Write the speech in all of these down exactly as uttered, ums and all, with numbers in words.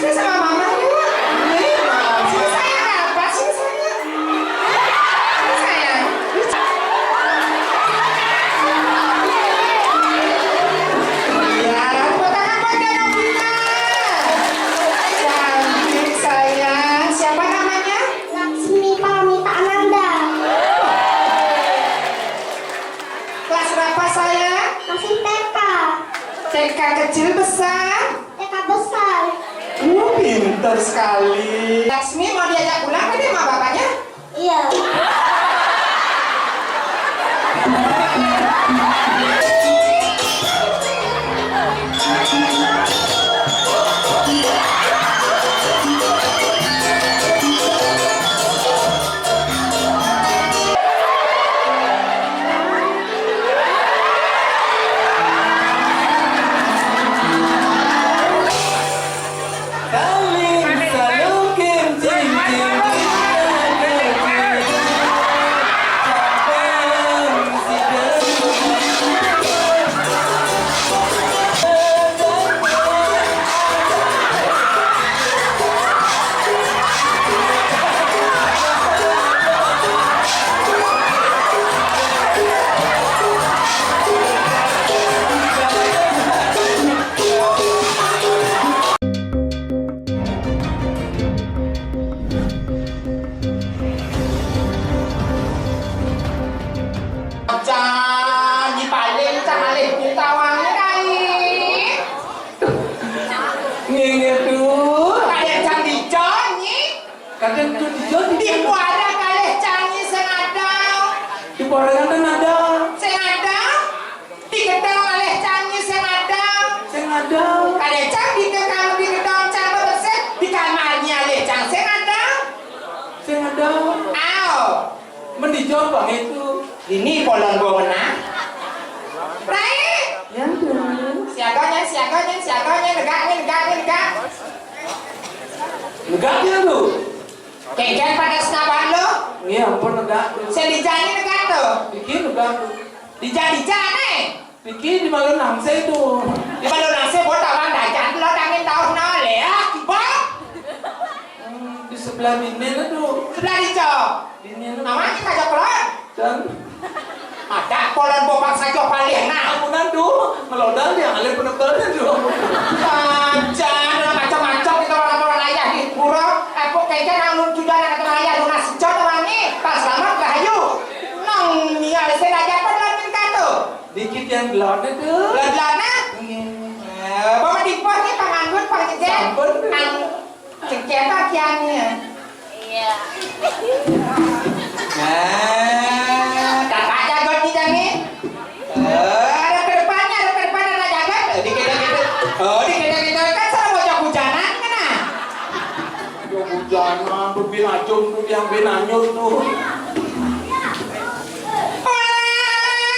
Sama mama, Bu. Nih, Mama. Sini, sayang, apa? Sini, sayang. Sini, sayang. Iya, tepuk tangan buat Kak Novita. Cantik, sayang. Siapa namanya? Laksmi Paramita Ananda. Kelas berapa, sayang? Masih T K. T K kecil besar? T K besar. Uh, pinter sekali. Laksmi mau diajak pulang tadi sama bapaknya? Iya. Jan, di paling cang alih kita wangi kai. Nggih, nggih, Dul. Kadang cang dijon, nyi. Kadang tu dijon, di kuara kalih cang nyi sing ada. Di kuara kan ada. Sing ada. Di gedang kalih cang nyi sing ada. Sing ada. Kadang cang di gedang, di gedang cang bersih, di kamar nyi alih cang sing ada. Sing ada. Ao. Mendijon bang itu. Ini polon bongenah. Rai. Ya, Dul. Siaganya, siaganya, siaganya, negaknya, negaknya, negak. Negaknya, Dul. Kengken pada senapan lo. Iya, ampun, negak, Dul. Sing dijani negak to. Iki negak, Dul. Dijani jane. Iki di Balonangse to. Di Balonangse buat awan dajan lo dangin tau nale ya, kiba. Hmm, di sebelah dini to. Sebelah dijo. Dini to. Namanya kita joklon. Dan ada polon bopang saja paling nah. Ampun, Dul, ngelodan yang alih penebalnya, Dul. Pancen macam-macam kita orang-orang ayah di pura. Apa kaya nang nun juga nak ketemu ayah lunas sejo teman ni. Pas selamat rahayu. Nang ni alih saya aja pun lantin kato. Dikit yang gelap itu. Gelap-gelap nah. Iya. Eh, bawa tipe ni panganggut, pangjejer. Sampun. Ang-, Cengkeh apa kiannya? Iya. Nah, kakak jagot kita nih. Eh, ada ke depannya, ada ke depan, ada jagot. Eh, dikit-dikit. Oh, dikit-dikit kan sama bocah hujanan kan, ah? Bocah hujanan, tuh bin acung, tuh yang bin anyut, tuh. Orang udah.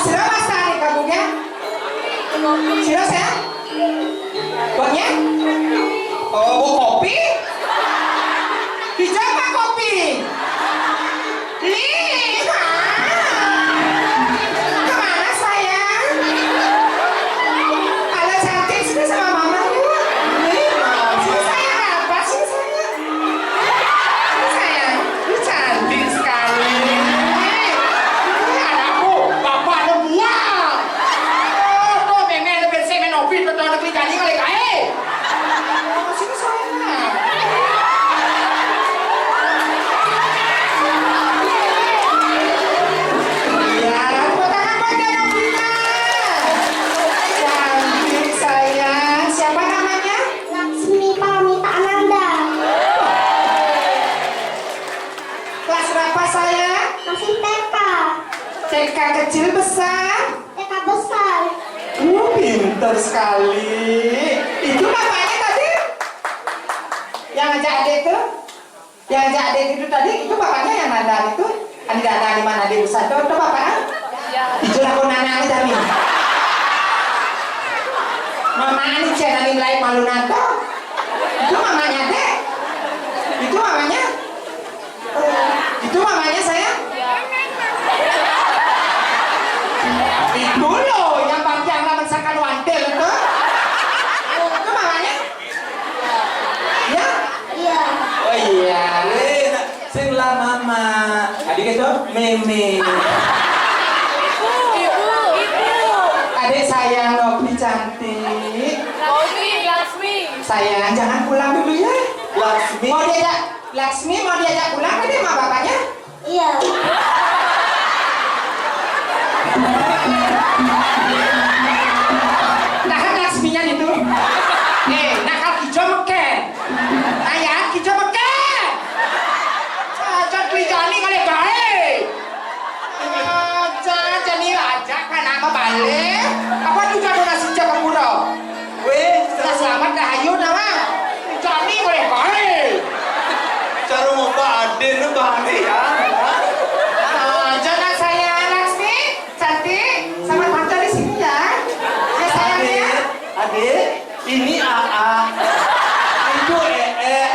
Sira masak kamu ya? Sira saya? Buatnya? Oh, bu kopi? Hijau apa kopi? Lili, ah. Kemana sayang? Halo cantik, sini sama mama yuk. Lili, sini sayang, apa sini sayang? Sayang, lu cantik sekali. Ini anakku, bapak lu buang. Oh, tuh, meme lu bersih, main opi, tuh, tuh, tuh, jadi kali, kae. Oh, sini sayang. Iya, tepuk tangan buat Kak Novita. Cantik, sayang. Siapa namanya? Laksmi Paramita Ananda. Kelas berapa, sayang? Masih T K. T K kecil besar? T K besar. Uh, pintar sekali. Itu bapaknya tadi? Yang ngajak adik tuh? Yang ngajak adik itu tadi, itu bapaknya yang nanda itu? Anda nanda di mana, di Busanto? Itu bapak? Itu laku nana aja nih. Mama ini jangan nilai malu nanto. Itu mamanya, Dek? Itu mamanya? Itu mamanya, sayang? Itu loh, yang bang yang misalkan wantil itu. Itu mamanya? Ya? Iya. Oh iya, le, sing lah mama. Adik itu meme. Adik sayang, Novi cantik. Laksmi, Laksmi. Sayang, jangan pulang dulu ya. Laksmi. Mau diajak, Laksmi mau diajak pulang tadi sama bapaknya? Iya. Tahan Laksminya itu. Eh, nakal kijo meken. Ayah kijo meken. Cacat keli jani kali bae. Cacat jani aja kan apa balik. Apa tuh jadul nasi cek kepuro? Weh, selamat dah, ayo nama. Jani boleh bae. Cara mau Pak Adin lu bahane ya. Ah, jangan saya Laksmi, cantik, sama tante di sini ya. Ya sayang ya. Adik, adik, ini A A. Itu E E.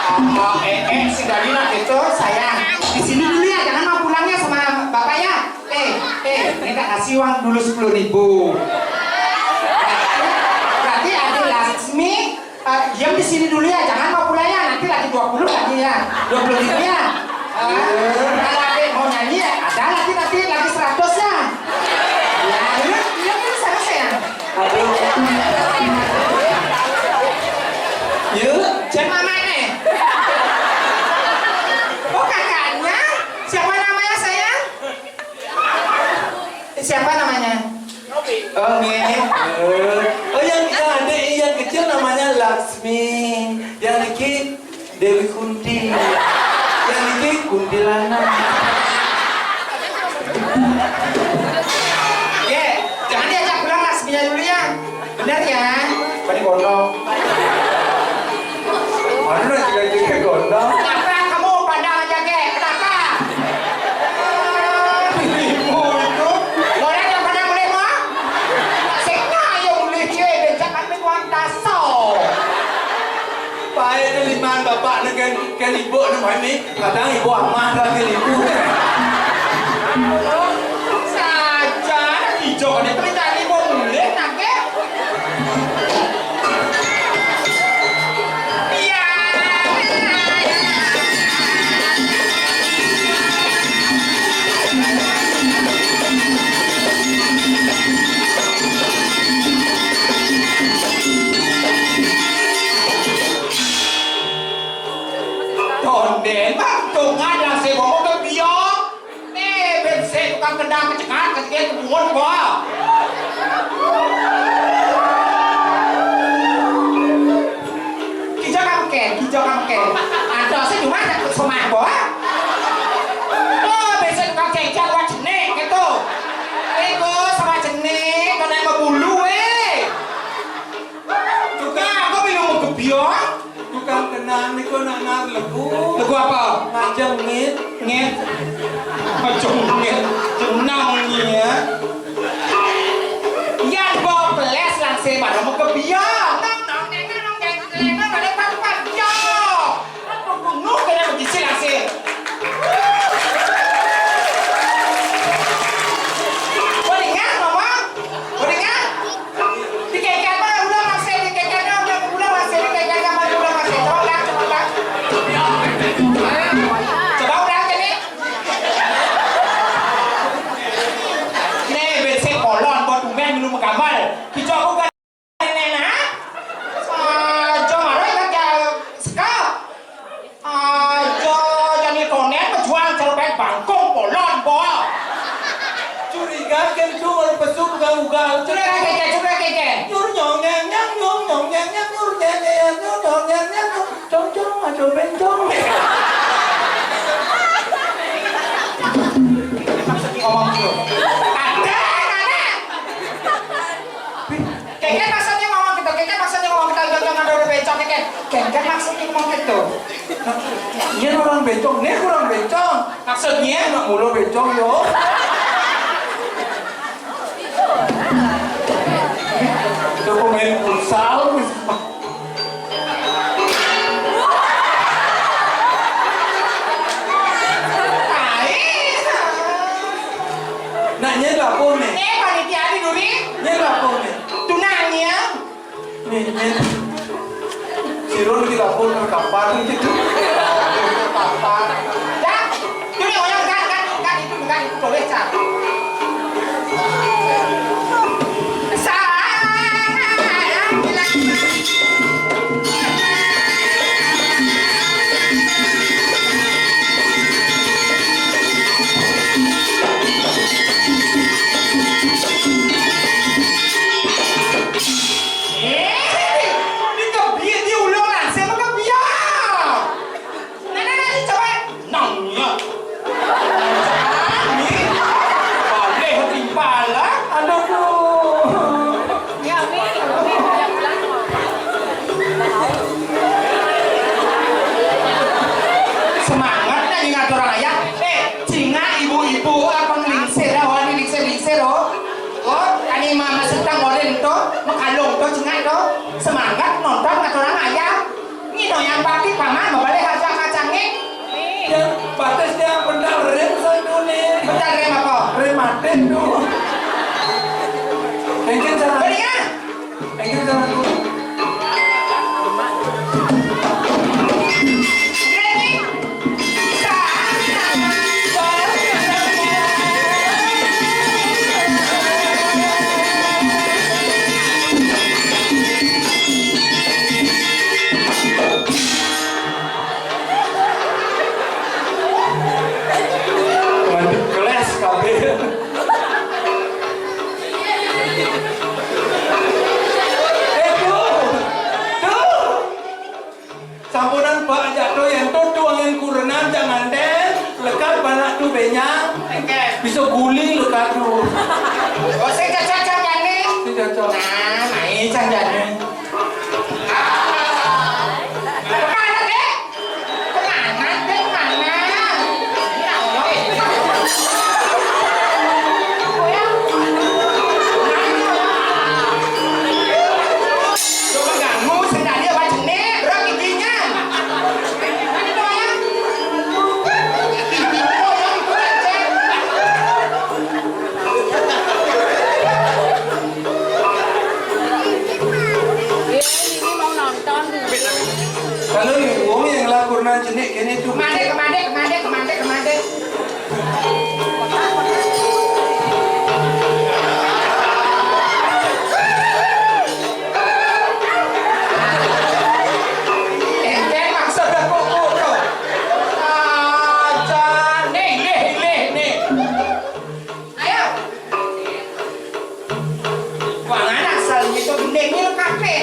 A A, E E, si Dalina gitu, sayang. Di sini dulu ya, jangan mau pulangnya sama bapak ya. Eh, eh, minta kasih uang dulu sepuluh ribu. Berarti ada Laksmi, eh, diam di sini dulu ya, jangan mau pulang ya, nanti lagi dua puluh lagi ya, dua puluh ribu ya. Eh, kalau ada mau nyanyi ya, ada lagi nanti lagi seratus ya. Ya, yuk, yuk, yuk, sana saya. Aduh. Yuk, cek mama ini. Oh, kakaknya? Siapa namanya, sayang? Siapa namanya? Oh, nggih. Oh, yang, yang adik, yang kecil namanya Laksmi. Yang niki Dewi Kunti. Yang niki kuntilanak. Ye, jangan diajak pulang Laksminya dulu ya. Benar ya? Balik kono. Mana juga juga kono? Kenapa kamu pandang aja, Kek? Kenapa? Ibu itu. Orang yang pandang mulai mah? Sing ayo mulai, cie, becak kan minuan taso. Pae keliman bapak neken, kelibu nemani. Kadang ibu amah lagi libur. Saja ijo kene perintah ibu mulih nangke. Iya. Tonden, Bang, tungan lah si Bobo ke biong. Nih, ben si tukang kendang kecekan, kecekan kebun, Bo. Kijo kamu ken, kijo kamu ken. Ada si cuma ada semah, Bo. Oh, ben si tukang cecak, wah jenik, gitu. Itu sama jenik, kena membulu, eh. Tukang, aku bingung mau gebyong. Tukang kenang niku nak ngar legu. Legu apa? Ngajeng ngit. Ngit. Ngajeng ngit. Jenang ngit. Amal, kicok bukan nenek. Aja marah ya, ya, seka. Aja jani konen pejuang cerpet bangkong polon, bo. Curiga kén tu, kalau pesu ugal-ugal. Curiga kén, curiga kén. Nyur nyong nyang nyang, nyur nyong nyang nyang, nyur nyang nyang, nyur nyong nyang nyang, nyur. Cong cong, aduh bencong. Maksudnya ngomong gitu. Ada, ada. Keken maksudnya ngomong gitu, keken maksudnya ngomong gitu, cong cong, aduh bencong, keken. Keken maksudnya ngomong gitu. Ini orang bencong, ini kurang bencong. Maksudnya? Nak mulu bencong, yo. Itu pemain futsal. Nanya dapur nih. Nih, panitia di duri. Nih dapur nih. Tunanya. Nih, nih. Sirun di dapur, kapan gitu. Kapan. Dah. Itu nih, orang kan, kan, kan, itu, kan, itu, boleh, Cak. Sayang. Eh, ini kebiak dia ulang lah, saya mau kebiak. Nah, nah, nah, ini coba. Nang, ya. Ini. Boleh timpal lah. Aduh. Semangat nih ngatur orang ayah. Eh, cingak ibu-ibu apa nglingsir, oh, ini lingsir-lingsir, oh. Oh, ani mama sedang molen to, makalong to, cingak to. Semangat nonton ngatur orang ayah. Ngino yang bakti paman, mabalih harga kacangnya. Yang batis dia bendal rem satu nih. Bendal rem apa? Rem mati tuh. Mungkin salah. Beri ya. Mungkin salah tuh. Beri. Mandi kelas kabeh. Eh, tuh. Tuh. Sampunan Pak jatuh yang tuh tuangin kurenan jangan den lekat panak tuh benyang. Bisa guling lekat tuh. Oh, saya cocok jangan nih. Saya cocok. Nah, nah, ini jangan. Kemana, Dek? Kemana, Dek? Kemana? Ya Allah, eh. Coba kamu sendiri apa jenis? Berapa giginya? Mana doang? Gigi doang, itu aja. Ini mau nonton dulu. Kalau wong yang lakur nang jenik kene tuh. Kemade, kemade, kemade, kemade, kemade. Enten maksud aku kok. Aja nih, nih, nih, nih. Ayo. Wah, anak asal itu gendengnya kabeh.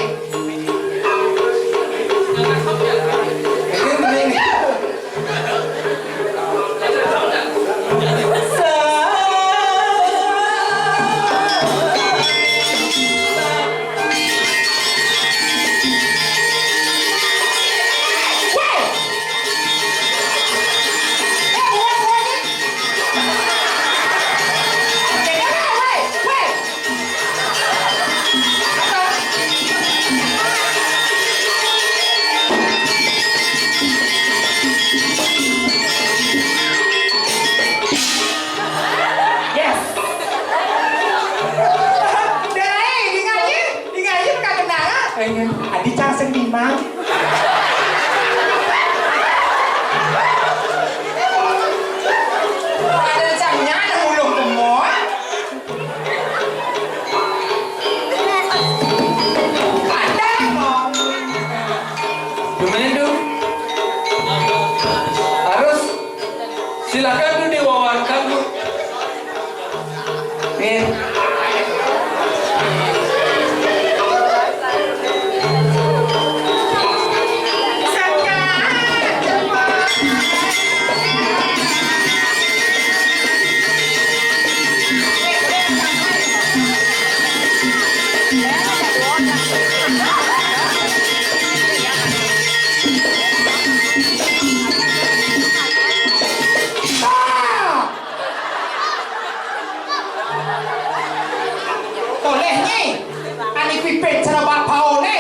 Toleh nyi, ane kuwi pecel bapaone.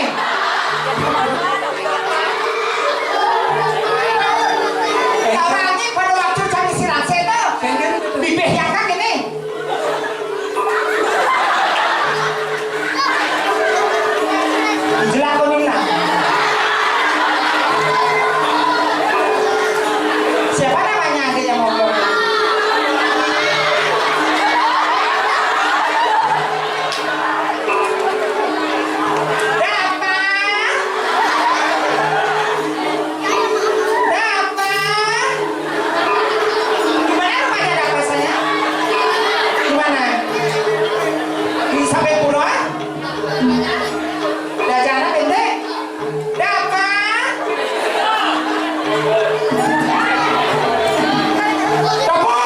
Kawangi pada waktu jam istirahat to. Bibih yang kan ini. Jelak kuning lah. Siapa namanya adik yang mau? Dapa? Dapa? Di mana rumahnya Dapa saya? Di mana? Di Sampai Pura? Dajana pendek? Dapa? Dapa?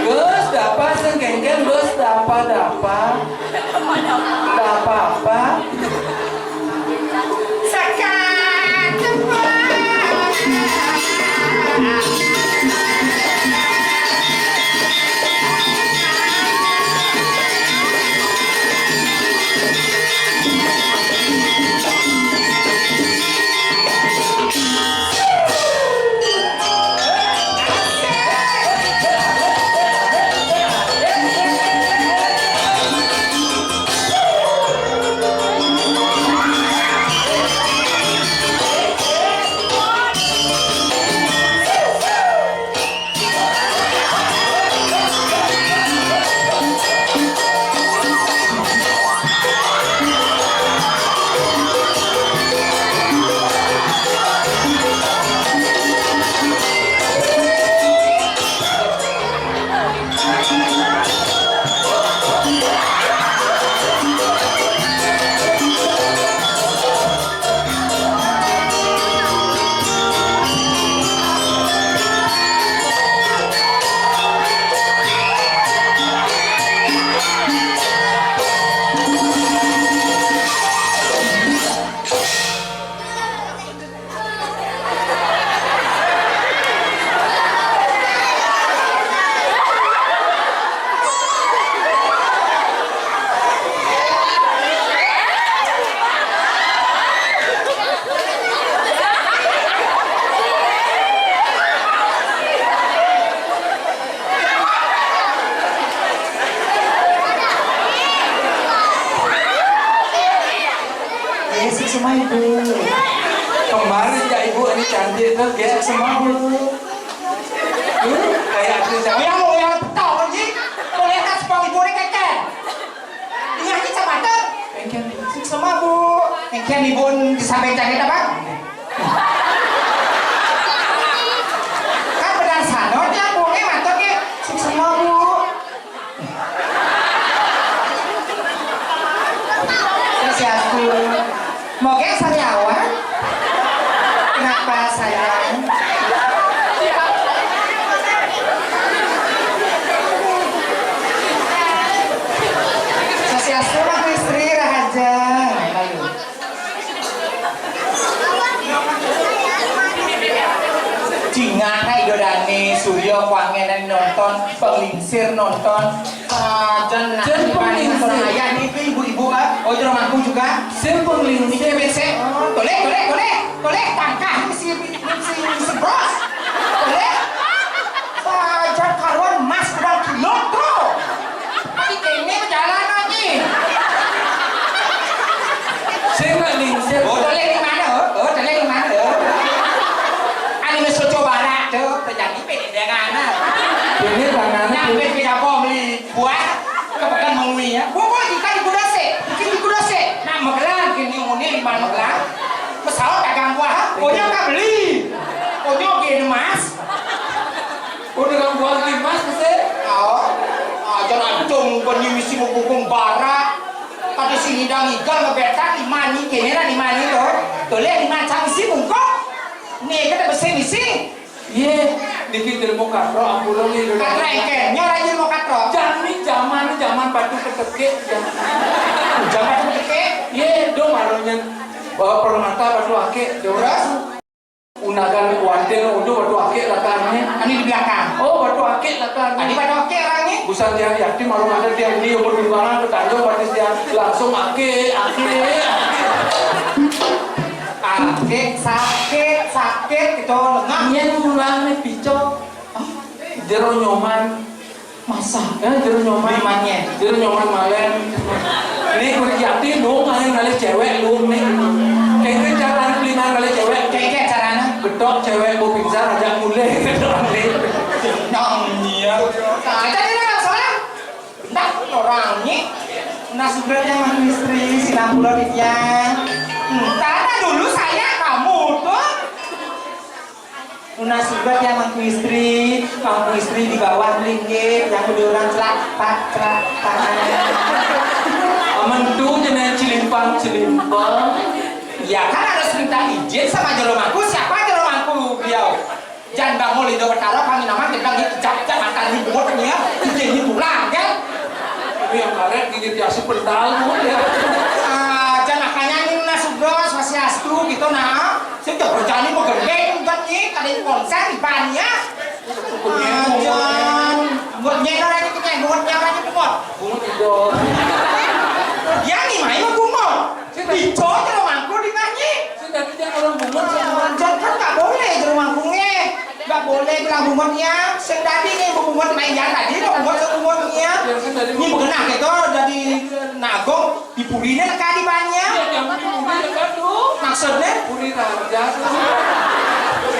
Gus, dapa sing kengken, Gus, dapa, dapa. Dapa apa? Sekat cepat. Gesek sama ibu. Kemarin ya ibu ini cantik tuh, gesek sama ibu. Tuh, kayak artis yang yang mau yang tahu sih. Boleh kan sepang ibu ini keke. Iya ini sama tuh. Keke, gesek sama bu. Keke ibu disampaikan apa? Kan benar sana dia buangnya mantap ya. Sukses bu. Swastiastu. Moga sariawan. Kenapa sayang? Swastiastu, Mak Istri, rahaja. Ayo. Jingah, Ido Dani, Suryo, Kuangen nonton, penglingsir nonton. Ah, jan, jan penglingsir. Ayah ni ibu-ibu ah. Oh, jero aku juga. Sing penglingsir. Ini besek. Toleh, toleh, toleh. Toleh, tangkah si si si bros. Toleh. Pajar karuan mas udah kilot bro. Tapi kene jalan lagi. Sing penglingsir. Oh, toleh di mana? Oh, toleh di mana? Anu wis coba barak tuh, terjadi pede dengan. Ini tangannya. Nyampe ke Japong beli buah, kepekan mengui ya. Bobo jika di Kudase, bikin di Kudase. Nah, megelang, gini, nguni, lima megelang. Pesawat dagang buah, punya tak beli. Punya gini, Mas. Oh, dagang buah gini, Mas, mesti? Oh, aja lancung, bani misi mau buku bara. Kata sini dang igal, ngebetan, lima ni, kene lah, lima ni, tuh. Tuh, lihat, lima cang isi bungkuk. Nih, kita besi misi. Ye, niki ilmu katro ampura nggih, Lho. Katro engken, nyor aja ilmu katro. Jani jaman, jaman batu ketekik, ya. Jaman ketekik? Ye, do maronya, eh, permata batu akik, ya ora? Terus? Gunakan wantil untuk batu akik latarnya. Anu di belakang. Oh, batu akik latarnya. Adi batu akik orangnya. Busan tiang yatim, kalau ada tiang di umur bimbangan, bertanduk, berarti tiang langsung akik, akik, akik. Akik, sakit, sakit, gitu, lengah. Nyen ulang nih, picok. Jero Nyoman. Masa? Ya, jero Nyoman. Limannya. Jero Nyoman malen. Ini kudu jati dong, ngalih ngalih cewek lu nih. Kayaknya cara beli ngalih cewek. Kayak caranya. Betok cewek mau pingsan, ajak mulai. Nang iya. Nah, itu dia nggak salah. Nah, orangnya. Nah, sudah yang mangku istri, sinampura dia. Hmm, karena dulu saya kamu tuh. Nunas juga ya mangku istri, mangku istri di bawah linggih, yang udah orang celak, pak, celak, pak. Mentu jenengan cilimpang, cilimpang. Ya kan harus minta izin sama jero mangku, siapa jero mangku beliau? Jan bangun Lindo Betara, kami nama kita gitu, jap, jap, makan ribut nih ya, izin pulang kan? Ini yang karet gigit ya, si pendal, ya. Ah, jan makanya nih, nah, sugro, swastiastu, gitu, nah. Sing kerjane begendeng, buat nih, kada konser di banyak. Ajan, buat nyedor aja, kita buat nyedor aja, buat. Bungut itu. Ya, nih, main mau bungut. Sing tadi Ijo, kalau mangku di nganyi. Sing tadi dia orang bungut, sing orang Ajan kan nggak boleh, kalau mangkungnya. Nggak boleh bilang bungut, ya. Sing tadi nih, bungut main yang tadi, bungut, bungut, ya. Yang sing tadi Ini bungut. Begenah gitu, jadi nagong. Di purine leka di banyak. Iya, jangan di puri leka tuh. Maksudnya? Puri raja tuh.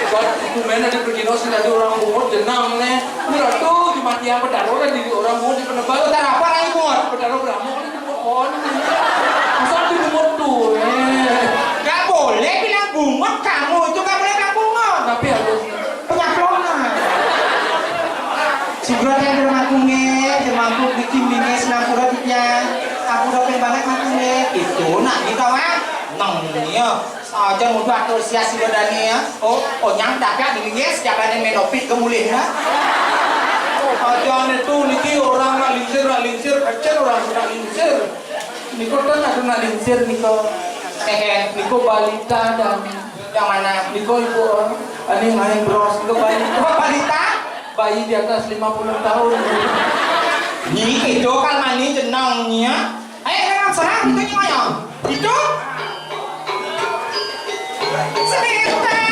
Buat ibu mana di Pregino sing tadi orang bungut jenang nih. Murah tuh, cuma tiang pedaro kan jadi orang bungut di penebal. Bentar apa lagi bungut? Pedaro beramo kan di pohon. Masa di bungut tuh, eh. Nggak boleh bilang bungut kamu, itu nggak boleh bilang bungut. Tapi harus Penyaplongan. Sugro yang jero mangkunge, jero mangku bikin bini senang pura titian. Aku udah pengen banget mangkunge. Itu nak kita mah. Nang ini ya. Saja mudah antusias si badane ya. Oh, oh nyang dak ya dingin ya sejak ada menopik kemulih ya. Aja itu niki orang nak lingsir, nak lingsir, kecil orang nak lingsir. Niko kan ada nak lingsir niko. Eh, eh. Niko balita dan Yang mana? Niko ibu, eh, ini main bros, niko bayi. Apa balita? Bayi di atas lima puluh tahun. Nih, itu kan mani jenongnya. Ayo, sekarang serang itu nyawanya. Itu? Sebentar.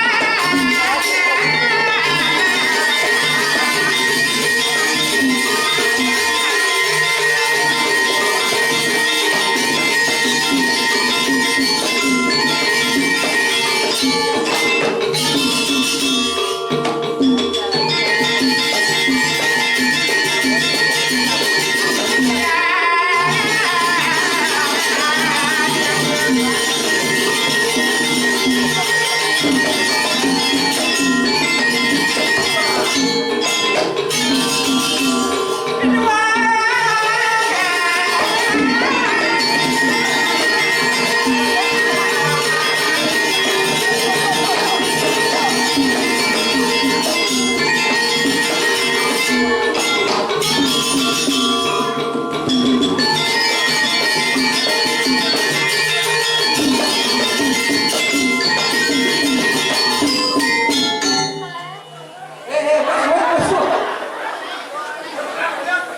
Eh, eh, wes, wes, wes,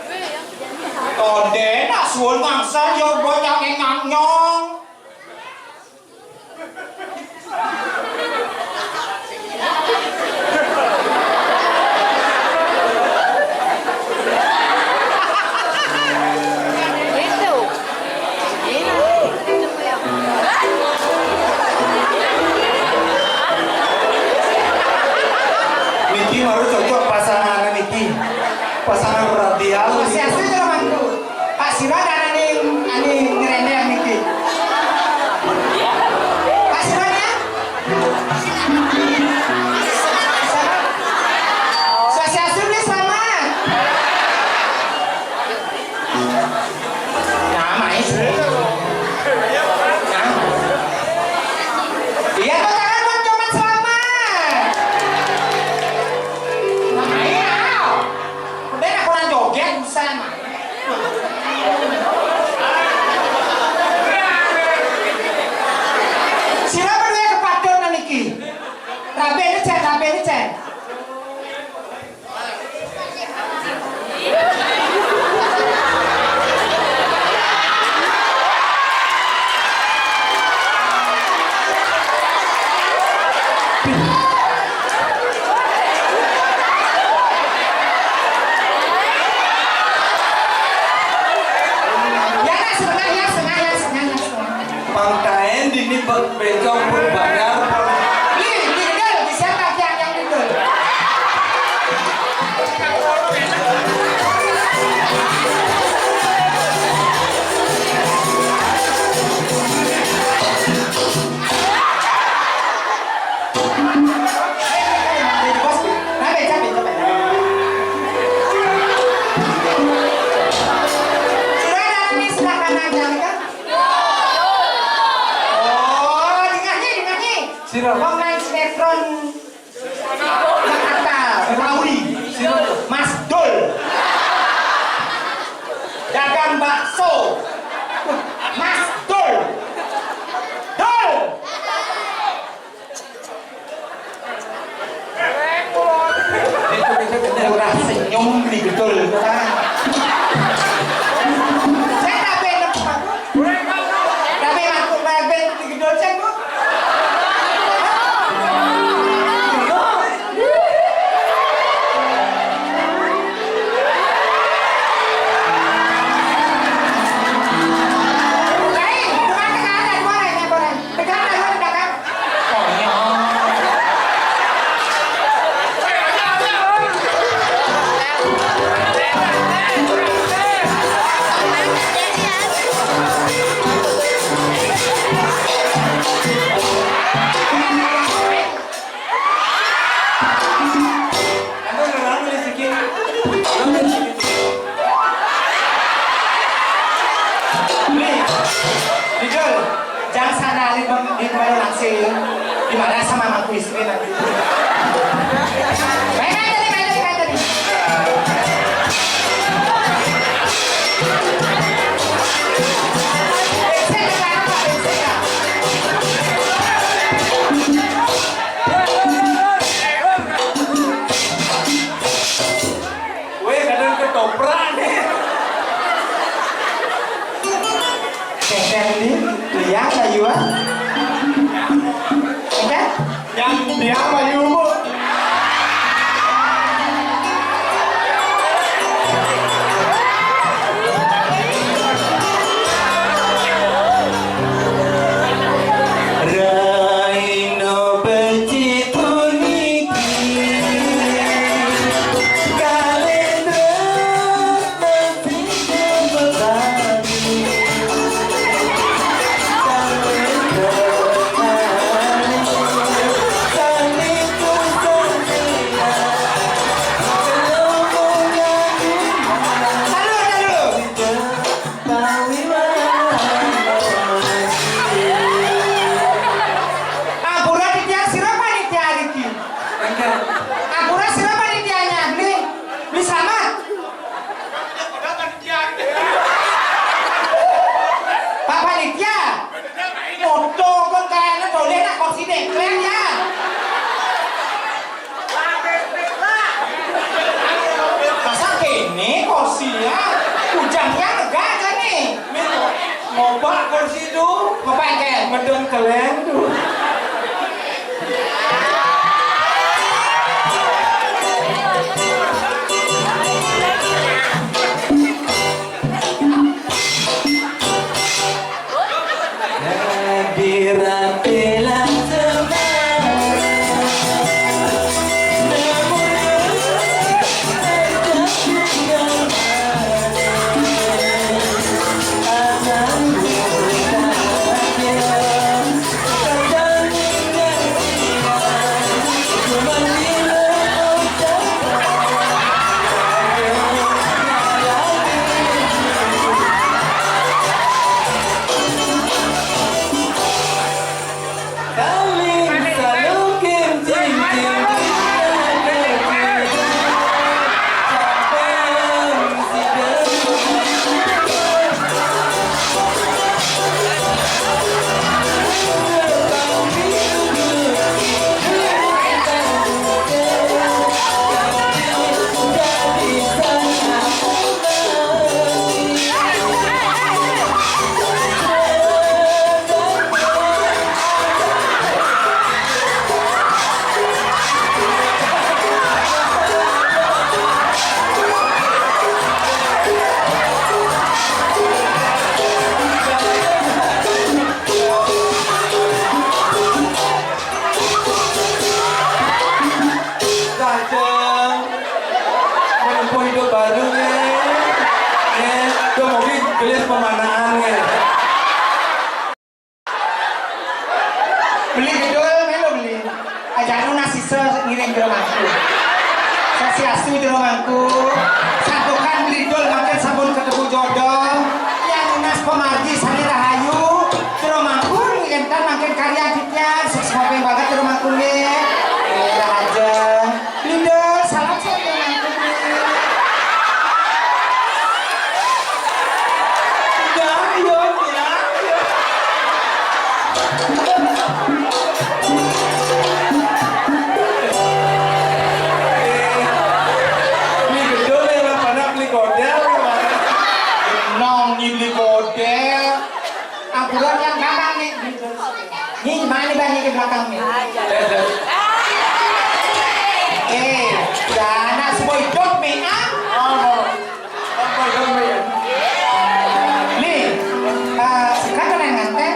wes. Tonde nak suul ngangsal ya banyak yang nganyong. Itu. Niki baru cocok pasangan niki. Pasangan radial. Sosiasi itu namanya. Pak Sira dan Aning, Aning. Ora senyum digedul, ora. Saya tapi enak aku. Tapi aku main digedul saya, Bu. Lain, bukan tekanan, bukan, bukan. Pegang tangan di belakang. Konyol. Anu, anu, anu, rezeki. Anu, rezeki. Nih, Rijal, jangan sana, di bang-, di mana langsir. Di mana sama mangku istri nanti. Main, main tadi, main tadi, main tadi. Bensin, jangan lupa bensin, ya. Weh, kadang ketoprak nih. Keten nih, lihat ayu ah. Keten? Yang dia ayu, Bu. Raino becik puniki kalendra. Ampura, titiang sira panitia niki. Ampura, sira panitianya, Bli. Bli Slamet. Pak Panitia, moto kon kayaknya boleh nak kursi dengkleng ya. Masa kene kursi ya? Bujangnya enggak aja nih. Ngobak kursi tu. Ngobak, Ken? Medun keleng tu. Kadang menempuh hidup baru, nggih. Nggih, do mobil gelis pemanaan, nggih. Beli gedul, melu beli. Aja anu nasi se ngiring jero mangku. Sasiastu jero mangku. Santukan beli dul mangkin sampun ketemu jodoh. Yang nunas pamargi sami rahayu. Jero mangku ngirintan mangkin karya aditya. Sukses mampir banget jero mangku nggih. Nggih, rahajeng. Beli dul, salam sami mangku nggih. Udah, ayo, ya. Kang mi. Eh, dah anak semua hidup mi, ah. Oh, semua hidup mi. Li, eh, suka kan yang nganten?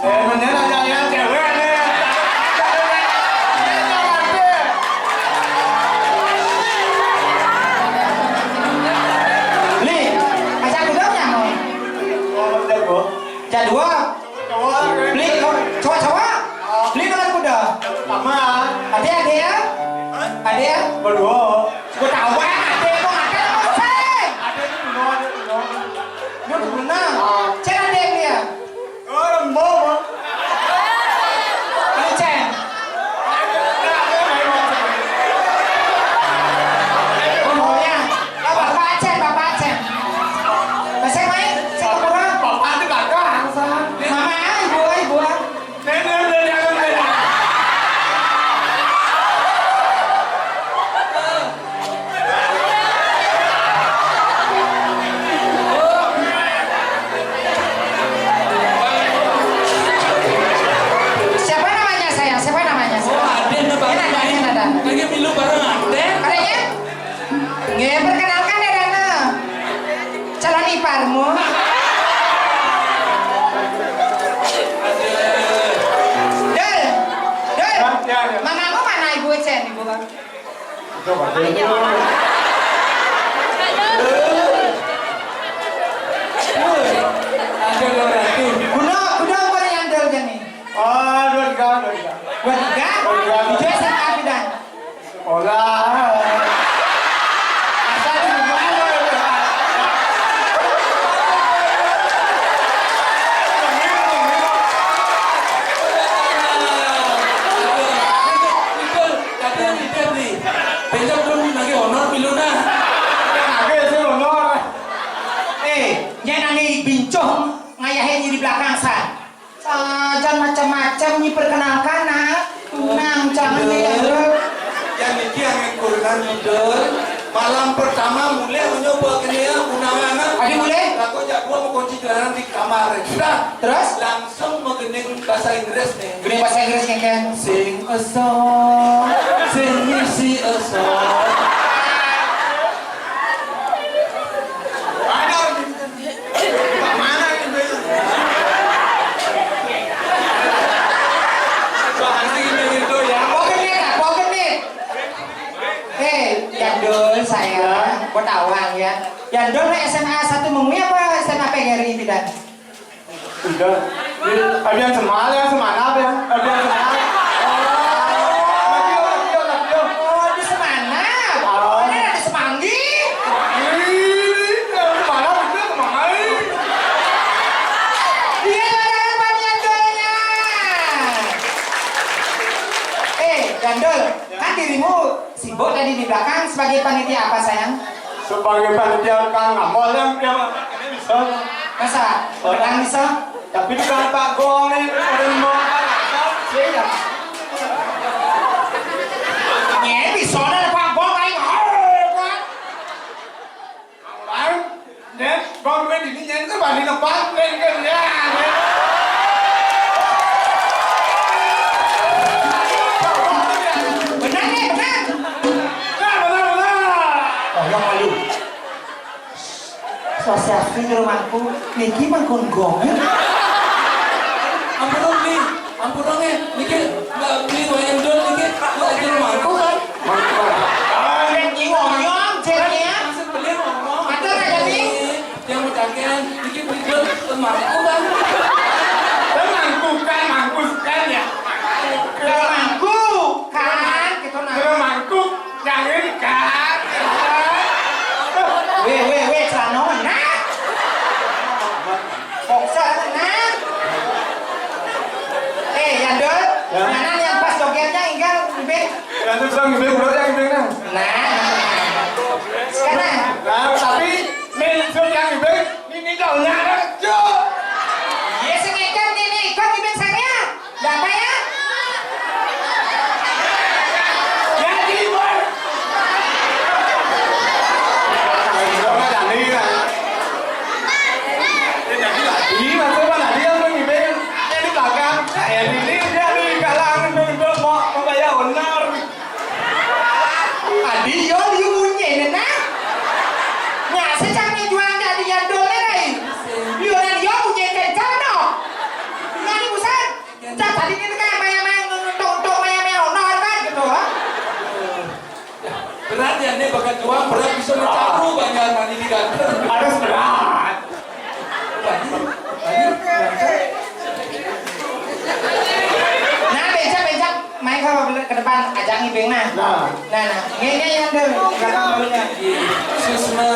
Eh, bener aja ya, cewek nih. Li, ajak udah nyamuk. Oh, jago. Jadwal. Beli, oh, cowok-cowok. Beli kalau kuda. Sama. Ada, ada ya? Ada ya? Berdua. Gua tahu, eh, ada kok, ada kok, Cen. Ada itu dulu, ada dulu. Lu dulu, nah. Cen ada beli ya? Oh, lembo, Bang. Ini Cen. Oh, ya. Oh, Bapak Cen, Bapak Cen. Masih main? Saya kurang. Bapak itu kagak, Bang. Mama, ah, ibu, ah, ibu, ah. Siapa namanya, sayang? Siapa namanya? Oh, ada, ada. Ini ada, ini ada. Lagi milu bareng ada. Adanya? Nggih, perkenalkan, Dedana. Calon iparmu. Dul, Dul, ya, ya. Mamamu mana, Ibu Cen, Ibu? Itu, Pak. Iya, Mama. Ada lagi. Kuno, kuno umur yang Dul gini? Oh, dua tiga, dua tiga. Dua tiga? Dua tiga. Itu S M A pindah. Sekolah. Asal di rumah lo. Tapi yang itu nih, besok belum lagi honor pilu nah. Lagi sih honor. Eh, jangan nangi bincuh ngayahin di belakang sa. Sajan macam-macam ni perkenalkan, nak. Nang, jangan deh. Yang niki angin kurenan Dul. Malam pertama mulai nyoba kene ya, undangan. Adi mulai? Aku jak gua mau kunci jalanan di kamar. Sudah. Terus? Langsung mau gening bahasa Inggris nih. Gening bahasa Inggris nih, Ken. Sing a song, sing me see a song. Ada. Mana ini? Bahasa ini gitu ya. Pocket nih, Kak, pocket nih. Eh, Yandul, saya, ya. Gua tawang ya. Yandul, S M A satu Mengwi apa S M A P G R I tidak? Udah. Ini, abian semal ya, semana abian. Abian semal. Oh, lagi, lagi, lagi. Oh, di semana? Oh. Mana ada semanggi? Ini, yang semana, itu semanggi. Dia adalah panitia doanya. Eh, Gandul, kan dirimu sibuk tadi di belakang sebagai panitia apa, sayang? Sebagai panitia kang ngambol yang dia bisa. Masa? Orang bisa? Tapi di kang Pak Gong nih, orang mau apa? Iya. Nyet, bisa ada Pak Gong lain. Lain, nyet, Gong main ini nyet, itu balik lepas, main kan, ya, nyet. Benar nih, benar. Benar, benar, benar. Oh, yang malu. Swastiastu, jero mangku. Niki mangkun gong. Ampun, Om, Li. Ampun, Om, eh. Niki, Mbak, beli wayang dol niki. Mbak, jero mangku, kan? Mangku. Ah, yang nyingong, nyong, jadinya. Maksud beli ngomong. Ada nggak jadi? Yang berkaitan, niki beli dol, mangku, kan? Mangku, kan? Mangku, kan, ya? Mangku, kan? Gitu, nah. Jero mangku. Jangan kan. Weh, weh, weh, celana mana? Boxer mana? Eh, Yandul, ya. Mana yang pas jogetnya, enggak, Ibe? Yandul sang Ibe, udah yang Ibe nah. Nah, sekarang. Nah, tapi main yang Ibe, ini kau nyara, cuk. Iya, sengaja ini ikut Ibe saya. Nggak apa ya? Jadi, Bor. Jadi, Bor, tadi, kan? Iya, coba tadi yang mau ngibing. Ini belakang. Saya ini, dia di belakang. Iya, liu munyin, nah. Nyak sejak ni juang jadi yandul ni, rai. Liu nan iya munyin kencang, no. Ngani busan. Cak tadi ni kan maya-maya ngetok-ngetok maya-maya honor kan gitu, ha? Berat ya, ini bakat juang, berat bisa mencaru banyak mani di ganteng. Harus berat. Banyak, banyak, banyak. Nah, becak, becak. Mai ka ke depan, ajak ngibing nah. Nah. Nah, nah. Ngene yang tu. Susma.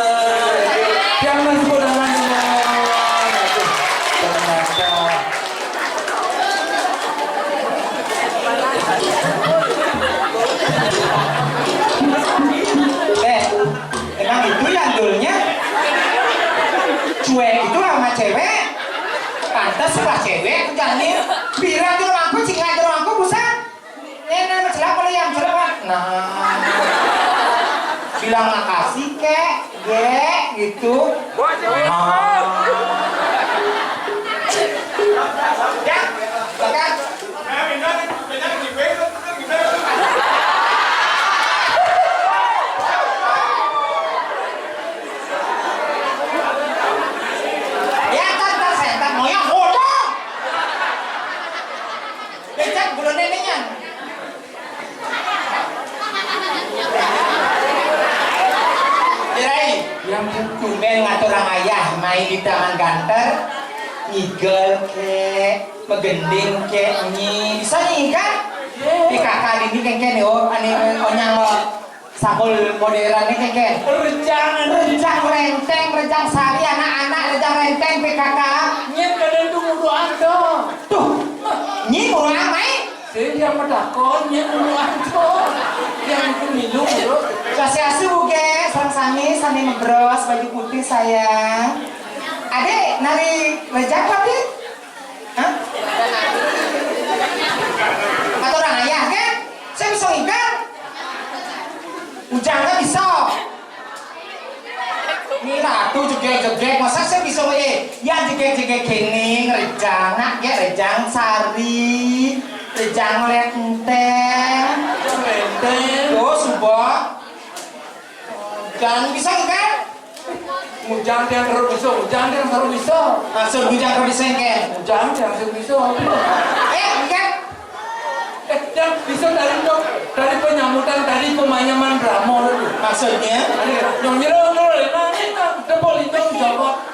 Yang masih bodoh. Ternyata. Eh, emang itu yang dulunya? Cuek itu sama cewek. Pantas sebelah cewek, aku jani. Bilang tu rumahku, cing aja rumahku, busan. Ini nama celak kalau yang celak, Pak. Nah. Bilang makasih, kek. Ye, gitu. Nah. Ya, makan. Ya, ntar, ntar, saya ntar ngoyong, ngoyong. Becak, bulan neneknya. Kirai, yang tumben ngatur orang ayah main di tangan ganter, ngigel ke, megending ke, nyi, bisa nyi kan? Di kakak ini kengken yo, ane onyang lo, sakul modern ni kengken. Rejang, rejang renteng, rejang sari, anak-anak rejang renteng P K K. Nyet kadang tu muduan tu. Tuh, nyi kurang main. Sing yang medakon, nyet dulu anco. Yang itu minum dulu. Swastiastu, Bu, ge. Sareng sami, sami ngebros, baju putih, sayang. Adek, nari rejang, Pak, Dik? Hah? Atau orang ayah, ge? Saya bisa ngigal? Ujang nggak bisa. Ni ratu jegeg-jegeg, masa saya bisa, eh, ya jegeg-jegeg kene, ngerejang, nak, ya, rejang sari, rejang lenteng. Lenteng. Tuh, suba. Jangan bisa, kan? Ujang tiang terus bisa, ujang tiang terus bisa. Maksud ujang terus bisa, kan? Ujang tiang terus bisa. Eh, kan? Eh, yang bisa dari dok, dari penyambutan tadi pemanyaman drama itu. Maksudnya? Tadi, yang nyerang dulu, nah, ini kan, depol itu, jawab.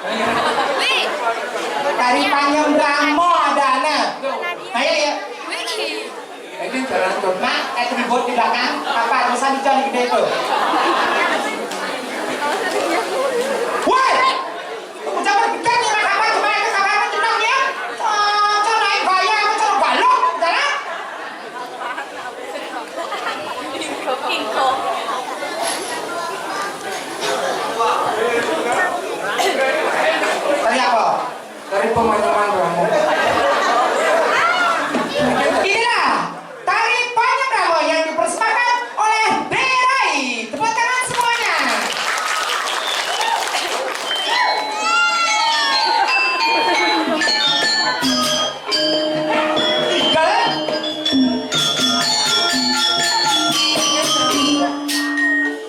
Dari panyam drama ada, nah. Ayo, ya. Ini jalan tuh. Nah, eh, ribut di belakang, apa urusan di jalan gede itu? Woi! Ucap berpikir nih, Mak, apa cuma itu, apa, apa, cuma dia? Cocok naik bayar, aku cocok balok, jalan. Tadi apa? Dari pemanyaman rambut. Inilah tari panjang rambut yang dipersembahkan oleh Derai. Tepuk tangan semuanya. Igal.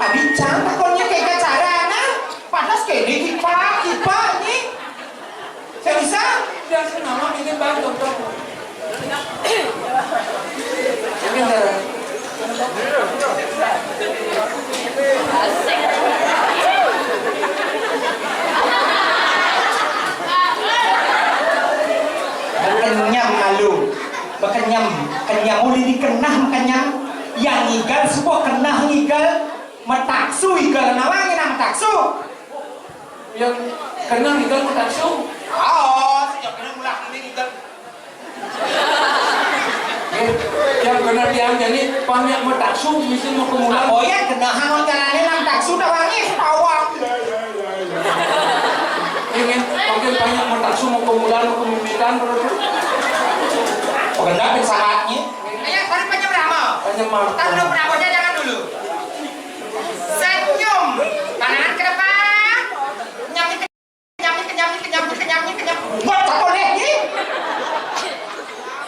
Tadi cantik konnya kayak caranya. Panas kayak ini, Pak, Pak, ini. Saya bisa? Udah, saya mama ini bantu, bantu. Ini darah. Bekenyam malu. Bekenyam. Kenyam. Boleh dikenah kenyam. Yang ngigal, semua kenah ngigal. Metaksu igal. Nawangin metaksu. Yang kenal igal metaksu. Oh, sejak kenal mulak ini igal. Yang kenal tiang jadi banyak metaksu, mesti mau kemulan. Oh ya, kenal hangon jalannya nang taksu dah wangi, awak. Ingin makin banyak metaksu, mau kemulan, mau kemimitan terus. Pengendak saatnya. Ayo, tarik panjang berapa? Panjang mah. Taruh berapa aja, jangan dulu. Senyum. Pandangan ke depan. Nyamit, kenyam, kenyam, kenyam, kenyam. Buat apa lagi?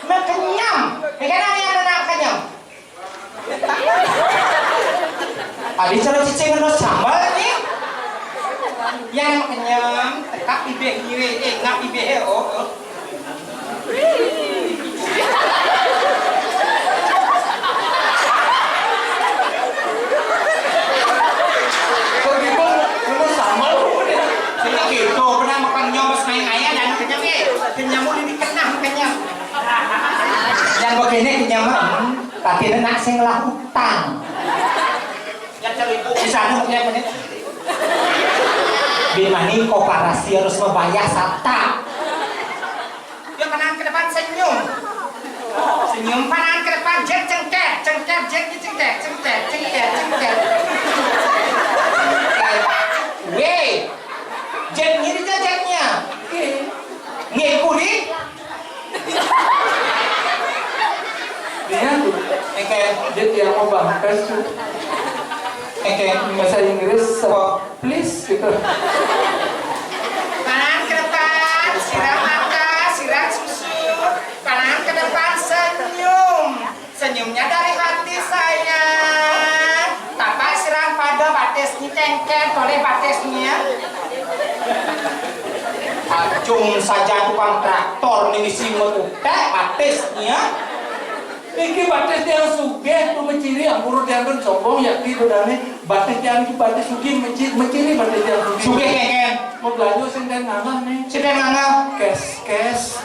Nah, kenyam. Ya kan, ada yang nak kenyam? Adi cara cicing kena sambal ni. Yang kenyam, tekap bibih ngiwi, eh, ngap bibih, oh, oh. Kok gitu, kena sambal, oh, dia. Sehingga gitu, pernah makan nyom pas main ayah dan kenyam, eh. Kenyam, oh, ini kena kenyam. Yang begini kenyam, hmm, tapi nak sing lah utang. Ya, cari ibu di sana punya apa nih? Di mana koperasi harus membayar sata? Ya, kanan ke depan senyum. Senyum, kanan ke depan, jet cengket, cengket, jet ni cengket, cengket, cengket, cengket. Weh, jet ni dia jetnya. Ngiku di? Dia tu, eh, kayak dia tiang mau bahas tu. Eh, kayak bahasa Inggris, so, please, gitu. Kanan ke depan, siram mata, siram susu. Kanan ke depan, senyum. Senyumnya dari hati, sayang. Tapak siram pada batis ni, cengket oleh batis ni, ya. Acung saja tukang traktor ni misi metutek batis ni, ya. Iki batis tiang sugih, tu meciri, ampura tiang pun sombong, yakti dodane. Batis tiang iki batis sugih, meci-, meciri batis tiang sugih. Sugih, kengkeng. Mau belanja sing den ngangah ni. Sing den ngangah. Kes, kes.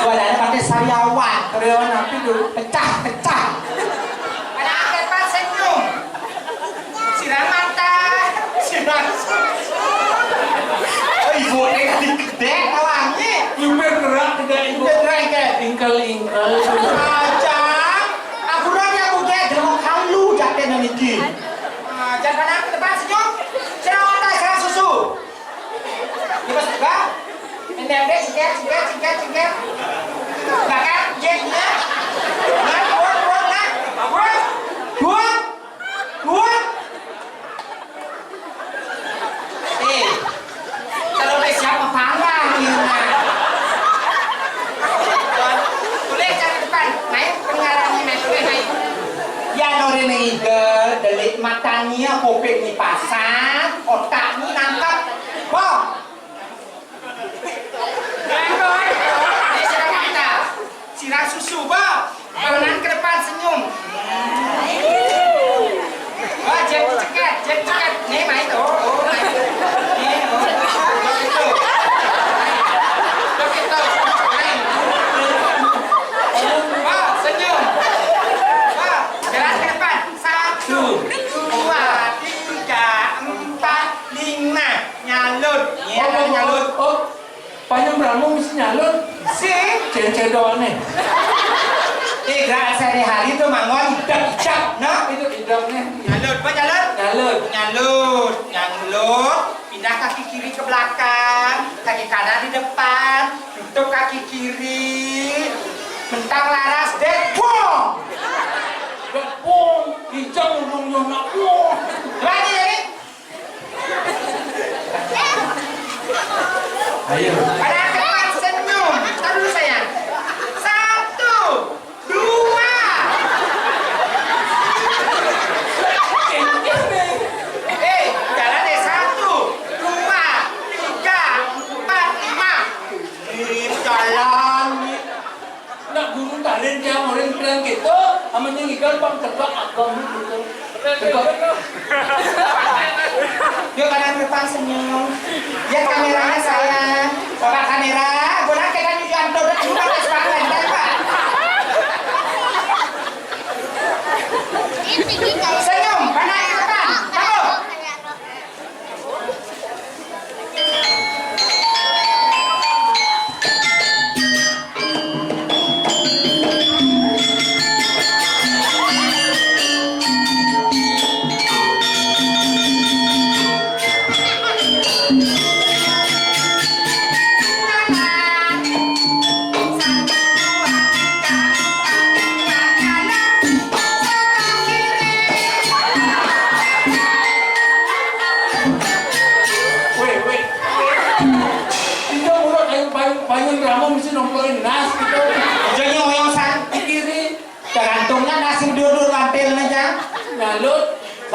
Wadah ada batis sariawan. Sariawan apa tu? Pecah, pecah. Ada angkat pas senyum. Siram mata, siram susu. Oh, ibu ni dek lawangi. Nyupir gerak tidak ibu. Nyupir gerak, kengkeng. Ingkel, ingkel. Aja. Aku ora ya, aku kayak jelema kalu jaten iki. Ah, jangan pandang ke depan, senyum. Siram mata, siram susu. Lepas juga. Endek, endek, cingket, cingket, cingket, cingket. Belakang, cingket, cingket. Buat, buat, buat, buat. Buat, buat. Eh, kalau udah siap, apa ni, nah? Tulis cari depan, main pengarangnya, main tulis, main. Ya, nore nih, delik matanya, kopek nih pasang, otak nih nangkep. Wah. Ini siram mata. Siram susu, Bang. Kanan ke depan, senyum. Wah, jab cekat, jab cekat. Nih, main. Oh, oh, main. Nih, oh, oh, begitu. Begitu. Main. Wah, senyum. Wah, jalan ke depan. Satu, dua, tiga, empat, lima. Nyalut. Iya, oh, nyalut. Oh, oh. Panjang berambung mesti nyalut. Si. Cence doang nih. Eh, gerak sehari-hari tuh manggon idap-idap, nah. Itu idapnya. Nyalut, apa nyalut? Nyalut. Nyalut, nyalut. Pindah kaki kiri ke belakang, kaki kanan di depan. Tutup kaki kiri. Mentang laras, dek, buang. Dek, buang. Hijau ujungnya nak buang. Lagi, lagi. Ayo. Pada angkat senyum. Taruh dulu, sayang. Satu, dua. Eh, jalan deh. Satu, dua, tiga, empat, lima. Ini jalan nih. Nak guru talin tiang orang bilang gitu, amun yang ikan pang tegak agam gitu. Tegak. Yuk, kanan depan senyum. Lihat kameranya, sayang. Bapak kamera, gua nak kita nyuci anto dulu, pakai sepatu, kan, Pak? Senyum, kanan depan. Bagus.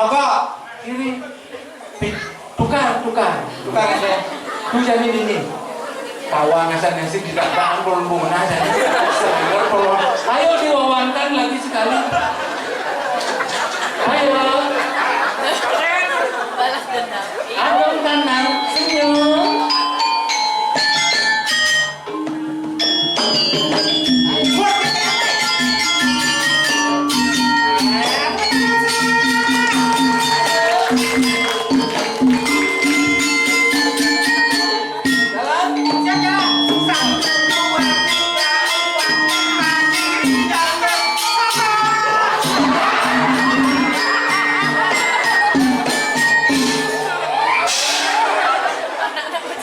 Apa? Kiri. Pi-, tukar, tukar. Tukar aja. Tuh jadi ini. Tawa ngasan nasi di dalam kolom bunga aja. Sebentar, tolong. Ayo diwawankan lagi sekali. Ayo. Balas dendam. Abang tenang, senyum.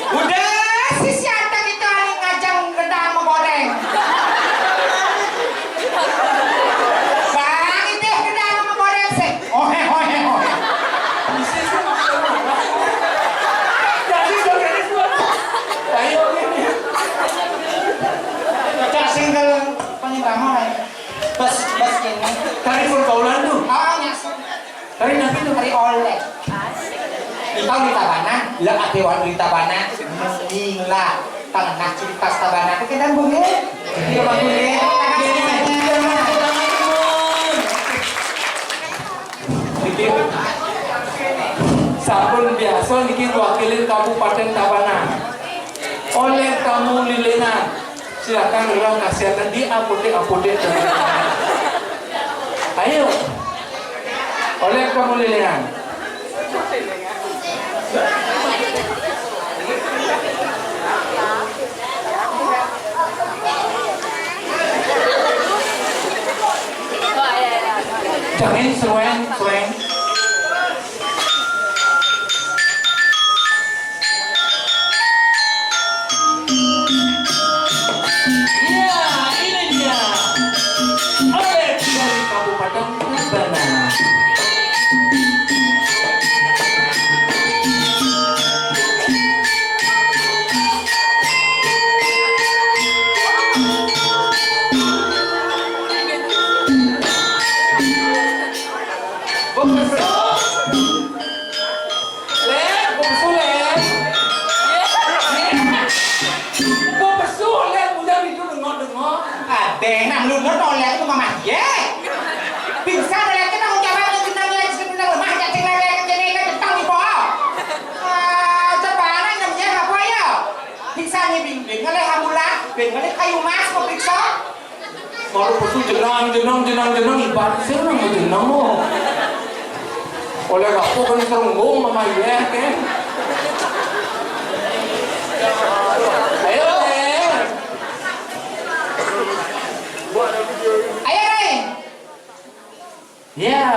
Udah, si Siantek itu hari ngajang gendang sama goreng. Bang, itu gendang sama goreng sih. Ohe, ohe, ohe. Ayo, ini. Cak single paling lama ya. Pas, pas ini. Dari pergaulan tuh. Oh, nyasar. Hari napi tuh? Hari oleh. Kita di Tabanan, lah ade wan di Tabanan, mila tengah cerita Tabanan itu kita bunyi. Kita bunyi. Niki sampun biasa niki wakilin Kabupaten Tabanan. Oleh tamu lilingan. Silakan orang kasihkan di apotek-apotek. Ayo. Oleh kamu lilingan. Jangan sueng, sueng. Iya, ini dia. Oleh dari Kabupaten Tabanan. Bagus. Lek, kok pesu, Lek? Kok pesu, Lek? Udah itu dengok-dengok. Adeh, nak melunur, noleh itu mamah, ye. Pingsan, Lek, kita mau jawab, kita nilai, kita lemah, cacing lele, jadi ingat tentang di bawah. Ah, cepat, nak, namanya apa, ya? Pingsan, ni, bing, bing, ngeleh ambulan, bing, ngeleh kayu mas, mau periksa. Kalau pesu jenang, jenang, jenang, jenang, ibarat sih orang mau jenang, oh. Oleh aku kan serunggung sama dia, kan? Ayo, eh. Ayo, Ray. Ya.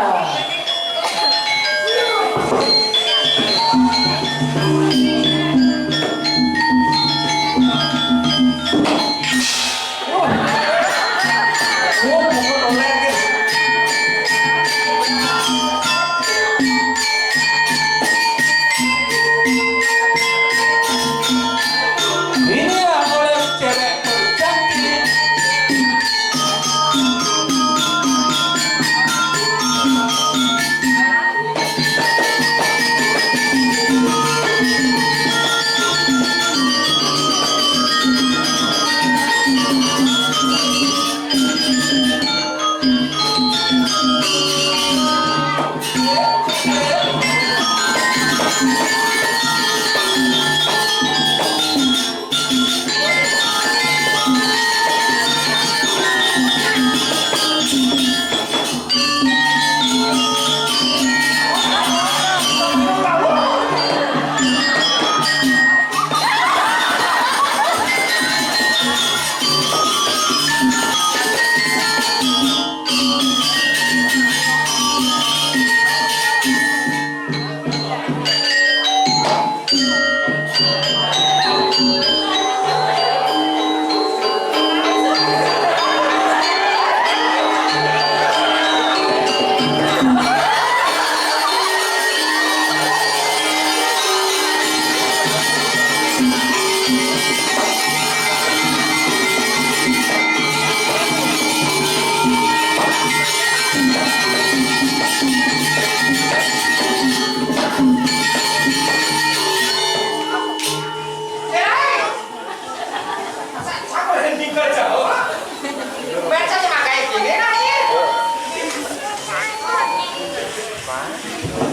Inilah oleh cewek tercantik.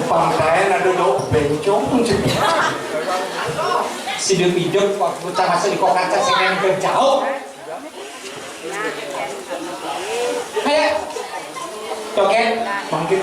Pangkaén ada do bencong. Sidep-idep waktu kita masuk di kokaca sing jauh. Ayo. Toket, bangkit.